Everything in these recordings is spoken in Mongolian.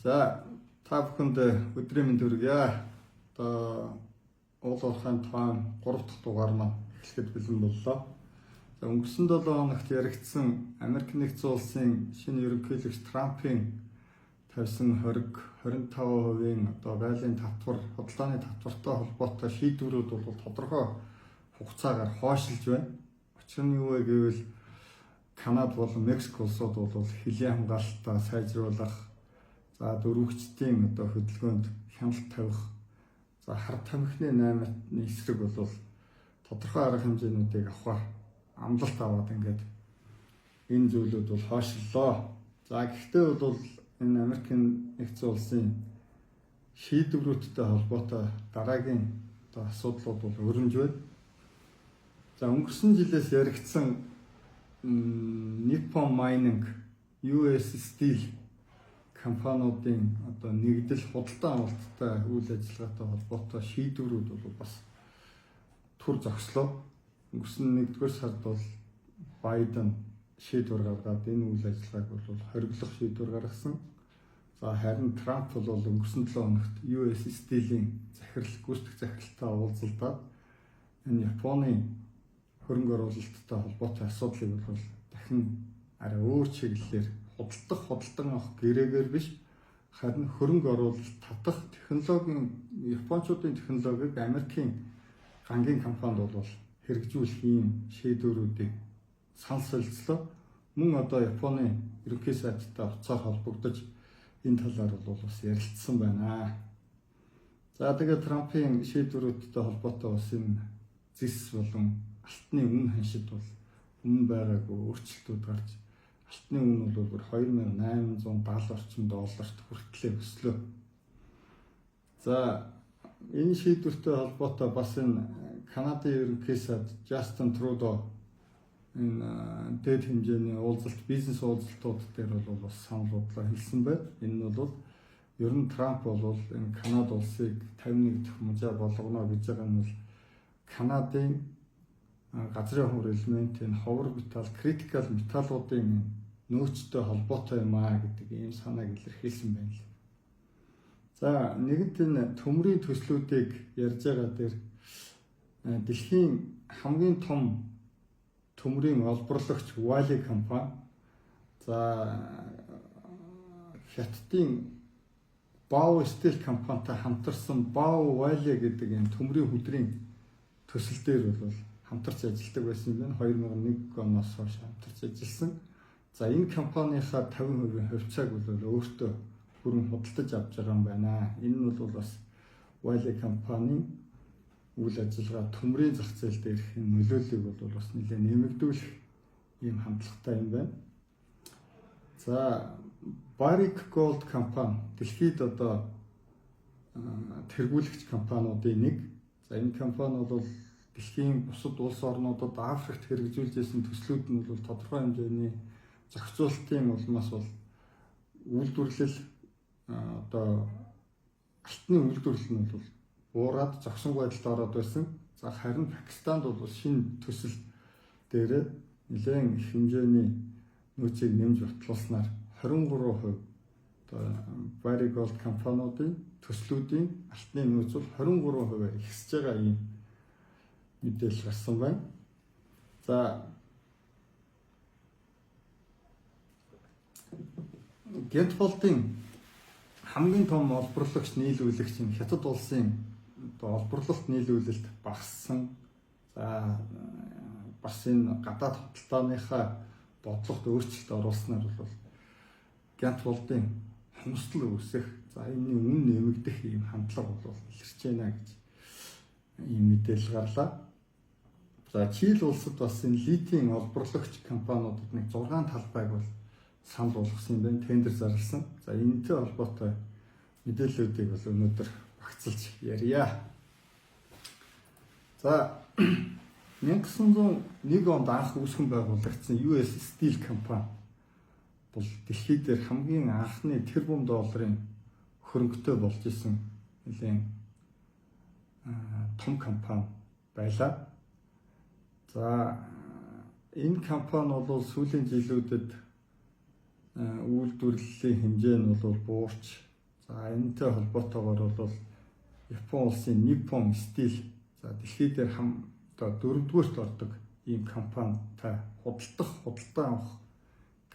За, та бүхэнд өдрийн мэнд хүргье. Одоо уул уурхайн тоон 3 дахь дугаар маань эхлэхэд бэлэн боллоо. За, өнгөрсөн 7 хоногт яригдсан Америк нэгдсэн улсын шинэ ерөнхийлөгч Трампын тавьсан хориг 25% одоо байлын татвар, худалдааны татвартай холбоотой шийдвэрүүд бол тодорхой хугацаагаар хойшилж байна. Учир нь юу вэ гэвэл Канада болон Мексик улсууд бол хөлийн хамгаалалтаа сайжруулах, за дөрвөгчдийн одоо хөдөлгөөнд хяналт тавих, за хар тамхины 8-ны эсрэг бол тодорхой арга хэмжээнүүдийг авахар амлалт аваад ингээд энэ зүйлүүд бол хойшллоо. За, гэхдээ бол энэ Америкийн нэгдсэн улсын шийдвэрүүдтэй холбоотой дараагийн одоо асуудлууд бол өрнөж байна. За, өнгөрсөн жилээс яригдсан Nippon Mining, US Steel компаниудын одоо нэгдэл худалдан авалттай үйл ажиллагаатай холбоотой шийдвэрүүд бол бас түр зогслоо. Өнгөрсөн 1-р сард бол Байден шийдвэр гаргаад энэ үйл ажиллагааг бол хориглох шийдвэр гаргасан. За, харин Трамп бол өнгөрсөн 7 хоногт US Steel-ийн захирал, гүйцэтгэх захиралтай уулзалдаад энэ Японы хөрөнгө оруулалттай холбоотой асуудлыг бол дахин арай өөр чиглэлээр худалдах, худалдан авах гэрээгээр биш, харин хөрөнгө оруулалт татах технологийн, японочдын технологиг Америкийн гангийн компанид бол хэрэгжүүлэх ийм шийдвэрүүдийг санал солилцлоо. Мөн одоо Японы ерөнхий сайдтай утсаар холбогдож энэ талаар бол бас ярилцсан байна. За, тэгээд Трампын шийдвэрүүдтэй холбоотой бас энэ зэс болон алтны үнэ ханшид бол өмнө байгаагүй өөрчлөлтүүд гарч алтны үнэ бол бүр 2870 орчим долларт хүртлээ өслөө. За, энэ шийдвэртэй холбоотой бас энэ Канадын ерөнхий сайд Жастин Трудо энэ дээд хэмжээний уулзалт, бизнес уулзалтууд дээр бол бас санал бодлоо хэлсэн байна. Энэ нь бол ер нь Трамп бол энэ Канада улсыг 51 дахь мужаа болгоно гэж байгаа нь бол Канадын газрын ховор элемент, энэ ховор металл, critical металлуудын нөөцтэй холбоотой юм аа гэдэг ийм санааг илэрхийлсэн байна л. За, нэгэнт энэ төмрийн төслүүдийг ярьж байгаа дээр дэлхийн хамгийн том төмрийн олборлогч Vale компани, за, Хятадын Bao Steel компанитай хамтарсан Bao Vale гэдэг энэ төмрийн хүдрийн төсөл дээр бол хамтарч ажилладаг байсан юм байна. 2001 оноос хойш хамтарч ажилласан. За, энэ компанийнхаа 50% хувьцааг бол өөртөө бүрэн худалдаж авч байгаа юм байна. Энэ нь бол бас Vale компанийн үйл ажиллагаа төмрийн зах зээл дээрх нөлөөллийг бол бас нэлээд нэмэгдүүлэх ийм хандлагатай юм байна. За, Barrick Gold компани дэлхийд одоо тэргүүлэгч компаниудын нэг. За, энэ компани бол дэлхийн бусад улс орнуудад, Африкт хэрэгжүүлж байсан төслүүд нь бол тодорхой хэмжээний зохицуултын улмаас бол үйлдвэрлэл, одоо алтны үйлдвэрлэл нь бол буураад зогсон байдалд ороод байсан. За, харин Пакистанд бол шинэ төсөл дээр нэлээд их хэмжээний нөөцийг нэмж батлуулснаар 23% одоо Barrick Gold компаниудын төслүүдийн алтны нөөц бол 23%-аар ихсэж байгаа ийм мэдээлэл гарсан байна. За, Гентфолдын хамгийн том олборлогч, нийлүүлэгч нь Хятад улсын одоо олборлолт, нийлүүлэлт багассан. За, бас энэ гадаад худалдааныхаа бодлогод өөрчлөлт оруулснаар бол Гентфолдын хомсдол үүсэх, за, энэний үн нэмэгдэх ийм хандлага бол илэрч байна гэж ийм мэдээлэл гарлаа. За, Чили улсад бас энэ литийн олборлогч компаниудад нэг 6 талбайг бол санал болгосон юм байна. Тендер зарласан. За, энэтэй холбоотой мэдээллүүдийг бол өнөөдөр багцлж ярья. За, 1901 онд анх үүсгэн байгуулагдсан US Steel компани бол дэлхий дээр хамгийн анхны тэрбум долларын хөрөнгөтэй болж исэн нэлээн том компани байлаа. За, энэ компани бол сүүлийн жилүүдэд үйлдвэрлэлийн хэмжээ нь бол буурч За энэтэй холбоотойгоор бол Япон улсын Nippon Steel, за дэлхий дээр одоо дөрөвдүгээрт ордог ийм компанитай худалдан авах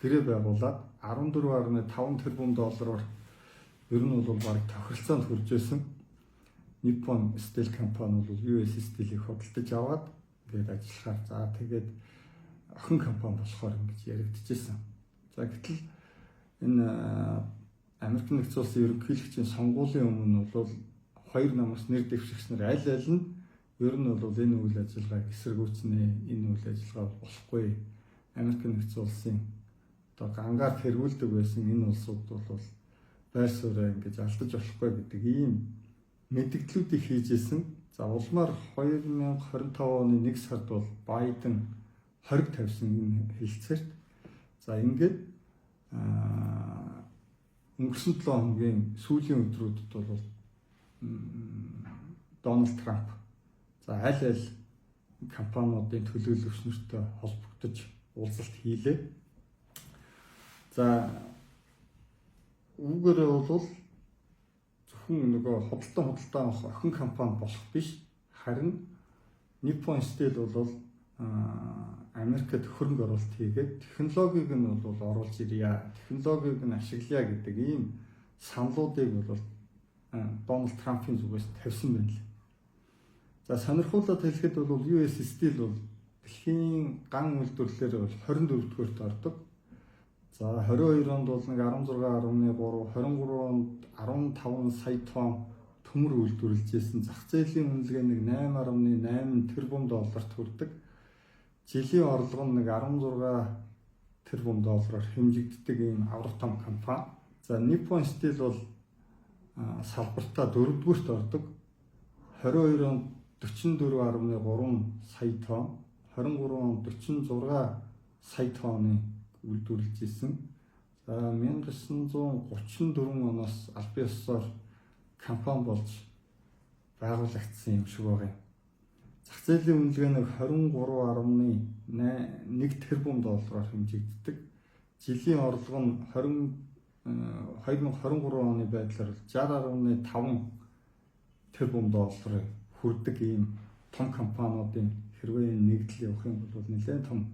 гэрээ байгуулад 14.5 тэрбум доллараар ер нь бол бараг тохиролцоонд хүрч байсан. Nippon Steel компани бол US Steel-ийг худалдаж аваад ингээд ажиллахаар, за тэгээд охин компани болохоор ингэж яригдчихсэн. За гэтэл энэ Америк нэгдсэн улсын ерөнхийлөгчийн сонгуулийн өмнө бол хоёр намаас нэр дэвшигчнэр аль аль нь ер нь бол энэ үйл ажиллагааг эсэргүүцнэ, энэ үйл ажиллагаа болохгүй. Америк нэгдсэн улсын одоо гангаар тэргүүлдэг байсан энэ улсууд бол байр сууриа ингэж алдаж болохгүй гэдэг ийм мэдгдлүүдийг хийж исэн. За улмаар 2025 оны 1 сард бол Байден хориг тавьсан энэ хэлцээрт. За ингээд өнгөрсөн 7 хоногийн сүүлийн өдрүүдэд бол Дональд Трамп за аль аль компаниудын төлөөлөгч нартай холбогдож уулзалт хийлээ. За үүгээрээ бол зөвхөн нөгөө худалдан авах охин компани болох биш, харин Nippon Steel бол Америкт хөрөнгө оруулалт хийгээд технологиг нь бол оруулж ирье, технологиг нь ашиглая гэдэг ийм саналуудыг бол Дональд Трампын зүгээс тавьсан байна л. За сонирхуулаад хэлэхэд бол US Steel бол дэлхийн ган үйлдвэрлэлээр бол 24-р ордог. За 22 онд бол нэг 16.3, 23 онд 15 сая тонн төмөр үйлдвэрлэж байсан. Зах зээлийн үнэлгээ нэг 8.8 тэрбум долларт хүрдэг. Жилийн орлого нь нэг 16 тэрбум доллараар хэмжигддэг ийм аварга том компани. За Nippon Steel бол салбартаа дөрөвдүгüрт ордог. 22 онд 44.3 сая тонн, 23 онд 46 сая тонны үйлдвэрлэж исэн. За 1934 оноос албан ёсоор компани болж байгуулагдсан юм шиг байгаа юм. Зах зээлийн үнэлгээ нэг 23.1 тэрбум доллараар хэмжигддэг. Жилийн орлого нь 2023 оны байдлаар 60.5 тэрбум долларыг хүрдэг ийм том компаниудын хэрвээ нэгдэл явах юм бол нэлээд том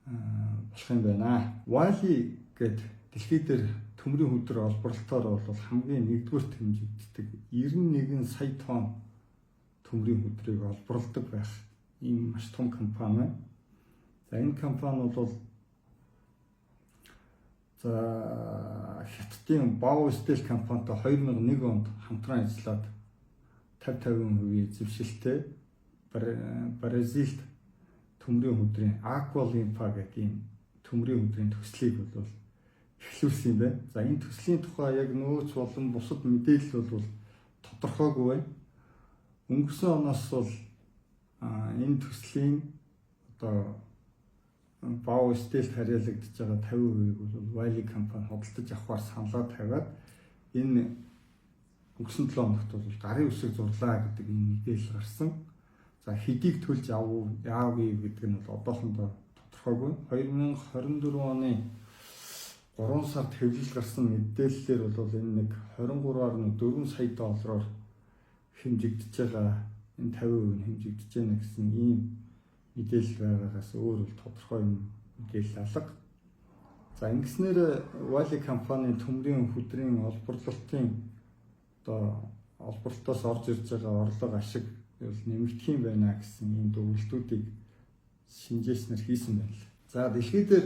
болох юм байна. Vale гээд дэлхий дээр төмрийн хүдэр олборлолтоор бол хамгийн нэгдүгээр хэмжигддэг 91 сая тонн төмрийн хүдрийг олборлодог байх ийм маш том компани байна. За энэ компани бол за Хятадын Baosteel компанитай 2001 онд хамтран ажиллаад 50-50% эзэмшилтэй Бразилд төмрийн хүдрийн Aqua Limpa гэдэг ийм төмрийн хүдрийн төслийг бол эхлүүлсэн юм байна. За энэ төслийн тухай яг нөөц болон бусад мэдээлэл бол тодорхойгүй байна. Өнгөрсөн оноос бол энэ төслийн одоо Baosteel харьяалагдж байгаа 50%-ийг бол Vale компани худалдаж авахар саналаа тавиад энэ өнгөрсөн 7 хоногт бол гарын үсэг зурлаа гэдэг энэ мэдээлэл гарсан. За хэдийг төлж авав, яав гэдэг нь бол одоохондоо тодорхойгүй. 2024 оны 3 сард хэвлэл гарсан мэдээллээр бол энэ нэг 23.4 сая доллараар хэмжигдэж байгаа, энэ 50% нь хэмжигдэж байна гэсэн ийм мэдээлэл байгаагаас өөр бол тодорхой юм мэдээлэл алга. За ингэснээр Vale компанийн төмрийн хүдрийн олборлолтын одоо олборлолтоос орж ирж байгаа орлого ашиг бол нэмэгдэх юм байна гэсэн ийм дүгнэлтүүдийг шинжээч нар хийсэн байна л. За дэлхий дээр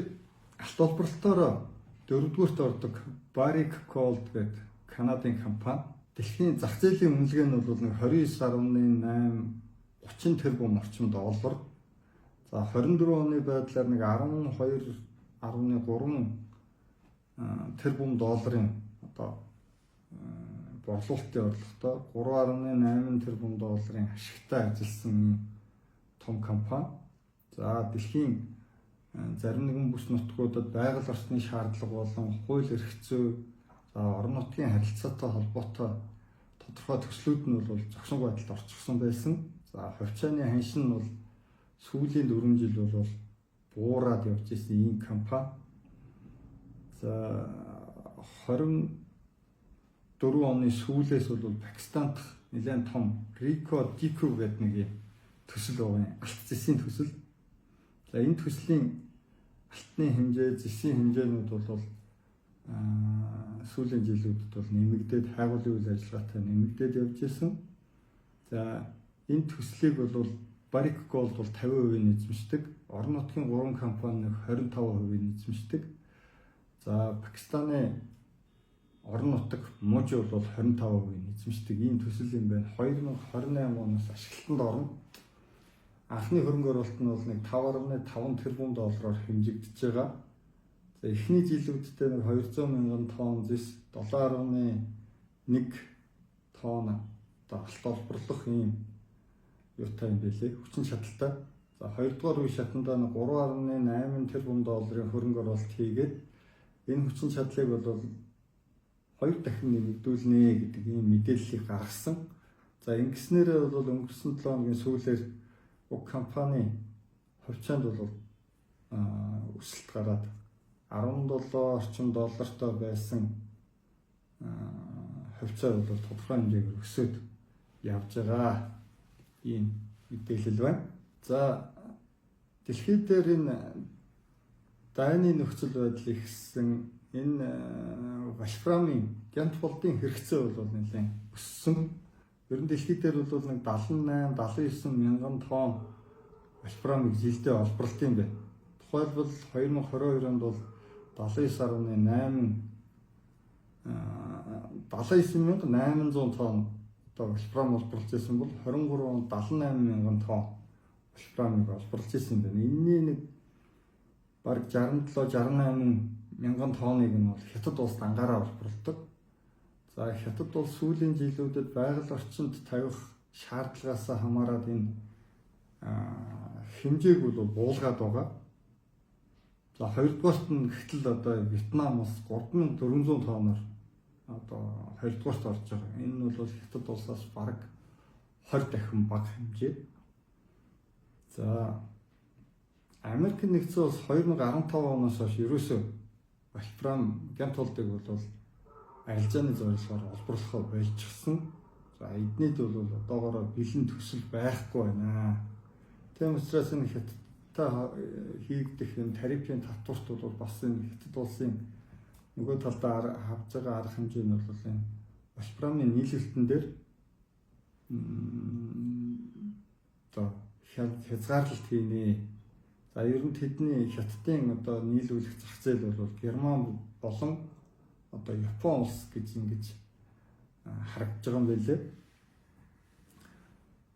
алт олборлолтоор дөрөвдүгüрт ордог Barrick Gold гэдэг Канадын компани. Дэлхийн зах зээлийн үнэлгээ нь бол нэг 29.8 30 тэрбум орчим доллар. За 24 оны байдлаар нэг 12.3 тэрбум долларын одоо борлуулалтын орлоготой 3.8 тэрбум долларын ашигтай ажилласан том компани. За дэлхийн зарим нэгэн бүс нутгуудад байгаль орчны шаардлага болон хууль эрх зүй, за орон нутгийн харилцаатай холбоотой тодорхой төслүүд нь бол зогсон байдалд орчихсон байсан. За хувьцааны ханшин нь бол сүүлийн 4 жил бол буураад явж исэн ийм компани. За оны сүүлээс бол Пакистан дахь нэлээд том Reko Diq гэдэг нэг юм төсөл байгаа юм. Алт зэсийн төсөл. За, энэ төслийн алтны хэмжээ, зэсийн хэмжээнүүд бол сүүлийн жилүүдэд бол нэмэгдээд, хайгуулын үйл ажиллагаатай нэмэгдээд явж исэн. За, энэ төслийг бол Barrick Gold бол 50% эзэмшдэг. Орон нутгийн 3 компани 25% эзэмшдэг. За, Пакистаны орон нутаг мужи бол 25% эзэмшдэг ийм төсөл юм байна. 2028 оноос ашиглалтанд орно. Анхны хөрөнгө оруулалт нь бол нэг 5.5 тэрбум доллараар хэмжигдэж байгаа. За, эхний жилүүддээ нэг 200 мянган тонн зэс, 7.1 тонн одоо алт олборлох ийм юутай юм бэлээ. Хүчин чадалтай. За, хоёрдугаар үе шатандаа нэг 3.8 тэрбум долларын хөрөнгө оруулалт хийгээд энэ хүчин чадлыг бол хоёр дахин нэмэгдүүлнэ гэдэг ийм мэдээллийг гаргасан. За, ингэснээрээ бол өнгөрсөн 7 хоногийн сүүлээр уг компани хувьцаанд бол өсөлт гараад 17 орчим доллартай байсан хувьцаа бол тодорхой хэмжээгээр өсөөд явж байгаа ийм мэдээлэл байна. За, дэлхий дээр энэ дайны нөхцөл байдал ихсэн, энэ вольфрамын, гянт болдын хэрэгцээ бол нэлээд өссөн. Ер нь дэлхий дээр бол нэг 78, 79 мянган тонн вольфрамыг жилдээ олборлт юм байна. Тухайлбал, 2022 онд бол 79.8 79,800 тонн одоо вольфрам олборлж байсан бол 23 онд 78 мянган тонн вольфрамыг олборлж байсан юм байна. Энэний нэг бараг 67 68 мянган тонныг нь бол Хятад улс дангаараа олборлдог. За, Хятад бол сүүлийн жилүүдэд байгаль орчинд тавих шаардлагаас хамаарат энэ хэмжээг бол буулгаад байгаа. За, хоёрдугаарт нь гэтэл одоо Вьетнам улс 3400 тонноор одоо хоёрдугаарт орж байгаа. Энэ нь бол Хятад улсаас бараг 20 дахин бага хэмжээ. За, Америк нэгдсэн улс 2015 оноос хойш ерөөсөө вольфрам, гянт болдыг бол арилжааны зорилгоор олборлохоо больчихсон. За, эднийд бол одоогоороо бэлэн төсөл байхгүй байна. Тийм учраас энэ Хятадтай хийгдэх энэ тарифын татварт бол бас энэ Хятад улсын нөгөө талдаа авч байгаа арга хэмжээ нь бол энэ вольфрамын нийлүүлэлтэн дээр одоо хязгаарлалт хийнэ. За, ер нь тэдний Хятадын одоо нийлүүлэх зах зээл бол Герман болон одоо Япон улс гэж ингэж харагдаж байгаа юм байлээ.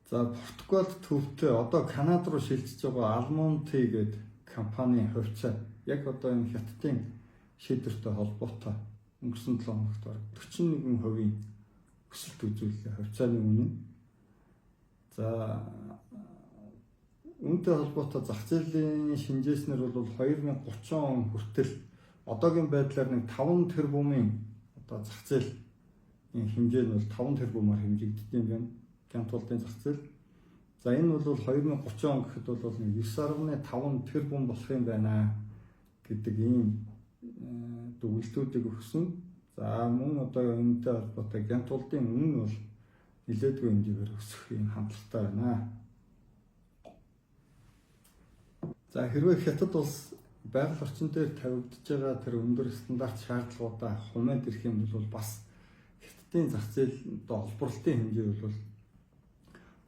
За, Португалд төвтэй одоо Канада руу шилжиж байгаа Almonty гэдэг компани хувьцаа яг одоо энэ Хятадын шийдвэртэй холбоотой өнгөрсөн 7 хоногт бараг 41% өсөлт үзүүллээ хувьцааны үнэ. За, үүнтэй холбоотой зах зээлийн шинжээснэр бол 2030 он хүртэл одоогийн байдлаар нэг 5 тэрбумын одоо зах зээлийн хэмжээ нь бол 5 тэрбумаар хэмжигддэг юм байна. Гянт болдын зах зээл. За, энэ бол 2030 он гэхэд бол нэг 9.5 тэрбум болох юм байна гэдэг ийм дүгнэлтүүдийг өгсөн. За, мөн одоо энэтэй холбоотой гянт болдын үнэ нь бол нэлээдгүй хэмжээгээр өсөх юм хандлагатай байна. За, хэрвээ Хятад улс байгаль орчин дээр тавигдж байгаа тэр өндөр стандарт шаардлагуудаа хумаад ирэх юм бол бас Хятадын зах зээл одоо олборлолтын хэмжээ бол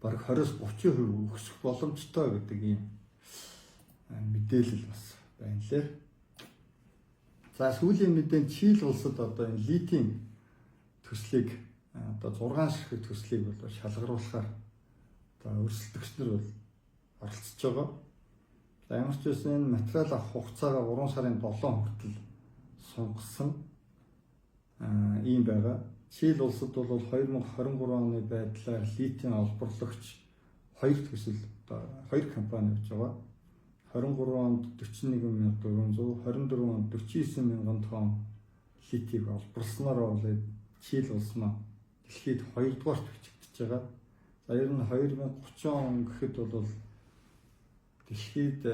бараг 20-30% өсөх боломжтой гэдэг ийм мэдээлэл бас байна лээ. За, сүүлийн мэдээ, Чили улсад одоо энэ литийн төслийг, одоо 6 ширхэг төслийг бол шалгаруулахаар одоо өрсөлдөгч нар бол оролцож байгаа. За, ямар ч байсан энэ материал авах хугацаагаа 3 сарын 7 хүртэл сунгасан ийм байгаа. Чили улсад бол 2023 оны байдлаар литийн олборлогч хоёр төсөл, одоо хоёр компани явж байгаа. 23 онд 41,400, 24 онд 49,000 тонн литийг олборлосноор бол Чили улс маань дэлхийд хоёрдугаарт бичигдэж байгаа. За, ер нь 2030 он гэхэд бол дэлхийд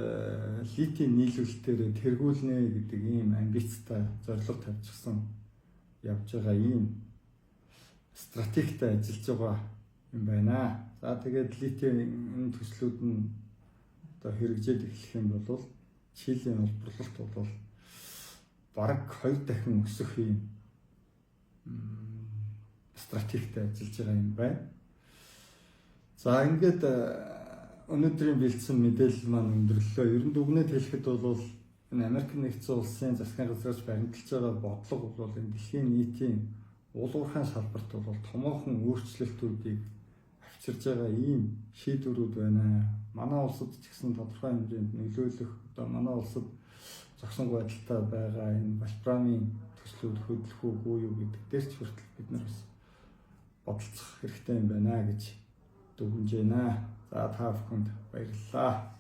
литийн нийлүүлэлтээр тэргүүлнэ гэдэг ийм амбицтай зорилго тавьчихсан явж байгаа ийм стратегтэй ажиллаж байгаа юм байна. За, тэгээд литийн энэ төслүүд нь одоо хэрэгжээд эхлэх юм бол Чилийн улбарлалт бол бараг хоёр дахин өсөх юм стратегтэй ажиллаж байгаа юм байна. За, ингээд өнөөдрийн бэлдсэн мэдээлэл маань өндөрлөө. Ер нь дүгнээд хэлэхэд бол энэ Америк Нэгдсэн Улсын засгийн газраас баримталж байгаа бодлого бол энэ дэлхийн нийтийн уулуурхайн салбарт бол томоохон өөрчлөлтүүдийг авчирж байгаа ийм шийдвэрүүд байна. Манай улсад ч гэсэн тодорхой хэмжээнд нөлөөлөх, одоо манай улсад зогсонгүй байдалтай байгаа энэ вольфрамын төслүүд хөдлөх үгүй юу гэдэг дээр ч хүртэл бид нар бас бодолцох хэрэгтэй юм байна гэж дүгнэж байна. За, та бүхэнд баярлалаа.